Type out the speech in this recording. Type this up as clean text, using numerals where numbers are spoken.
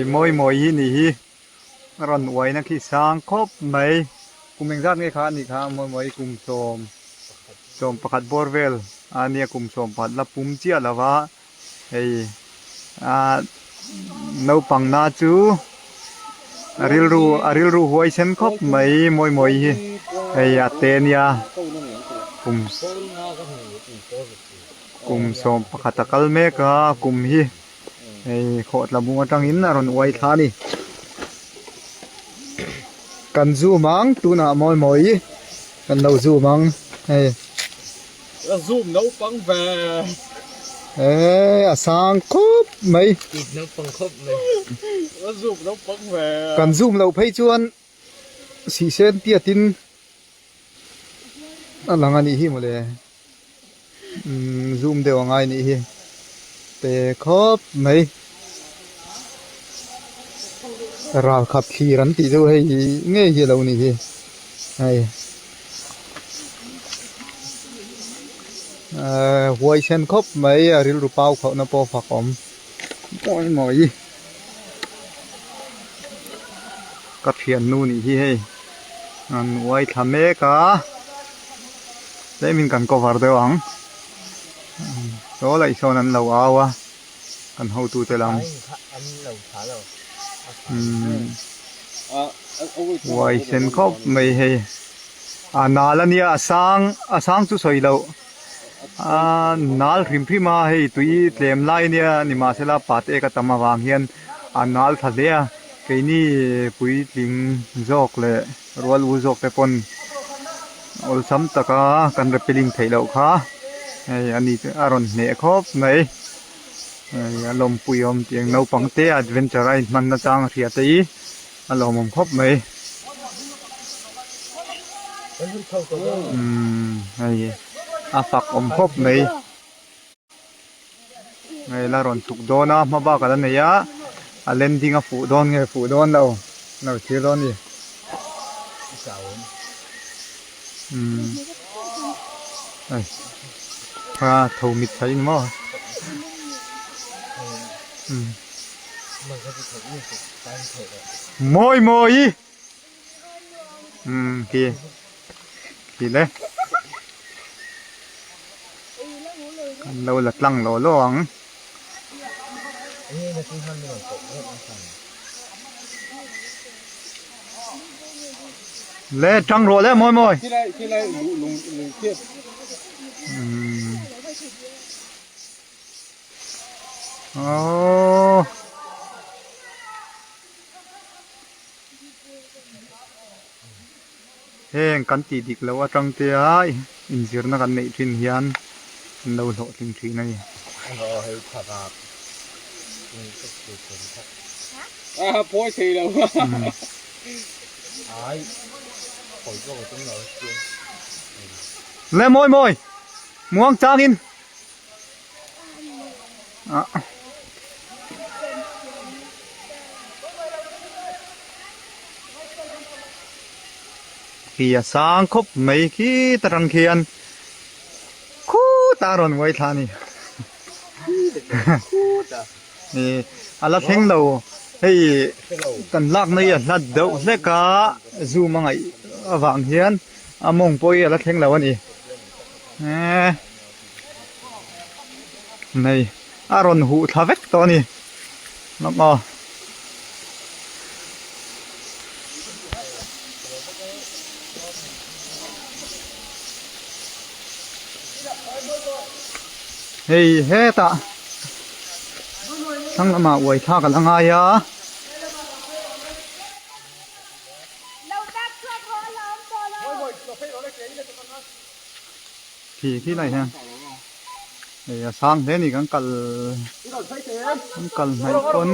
Mawi mawi hi nih hi a rawn uaina khi sang khawp mai kum engzat nge kha a nih kha mawi mawi kum sawm sawm pakhat bawr vel a nia kum sawm pakhat la pum chiah lo va hei ah naupang na chu a rilru a rilru huai sen khawp mai mawi mawi hi hei a te nia kum kum sawm pakhat a kal mek a kum hi. Hei khawhtla bung atangin a rawn uai thla a ni. Kan zoom ang tunah mawi mawi kan lo zoom ang hei. Ka zoom naupang ve. Eee a sang khawp mai. It naupang khawp mai. Ka zoom naupang ve. Kan zoom loh phei chuan sihsen tiatin a lang a nih hi mawle. Umm zoom deuh a ngai nih hi te khawp mai ralkhat thlir an tih chu hei ngei hi a lo nih hi hei ahh huaisen khawp mai a rilru pau khauh na pawh fak awm mawi mawi ka thiannu nih hi hei an uai thla mek a. Tlemin kan cover deuh ang saw laih sawn an lo au a kan hotute lam uai sen khawp mai hei a nal ania a sang a sang chu sawi loh a nal hrim hrim a hei tui tlem lai ania nimahsela pat ek a tam avang hian a nal tha hle a keini puitling zawk leh. Rual u zawk te pawn awlsam taka kan rappelling theih loh kha hei a ni chu a rawn hneh khawp mai hei a lawmpui awm tih ang naupang te adventure a inhman na chang a hria te hi a lawmawm khawp mai umm hei a fak awm khawp mai. Hei la rawn chhuk dawn a hma bak a la nei a a landing a fuh dawn nge fuh dawn lo lo thlir dawn a ni umm hei a tho mit thei ni maw umm mawi mawi umm khi khi le kan lo la tlang law law ang. Le tang rawh le mawi mawi. Umm. Aww. Heng kan tih dik loh atang te a inzirna kan neih thin hian an lo hlawhtling thin a ni. Le mawi mawi muang changin. Khi a sang khawp mai khi ta rang khian khutah a rawn uai thla a ni a la thleng lo hei kan lak na hi a hlat deuh hlek a zoom a ngaih avang hian a mawng pawh hi a la thleng lo a ni eee. Nei a rawn huh thla vek tawh a ni lawk aw. Hei hetah thlang lamah uai thlak a la ngai a. Khi khi lai hian hei a sang hle a ni kan kal kan kal hnaih pawn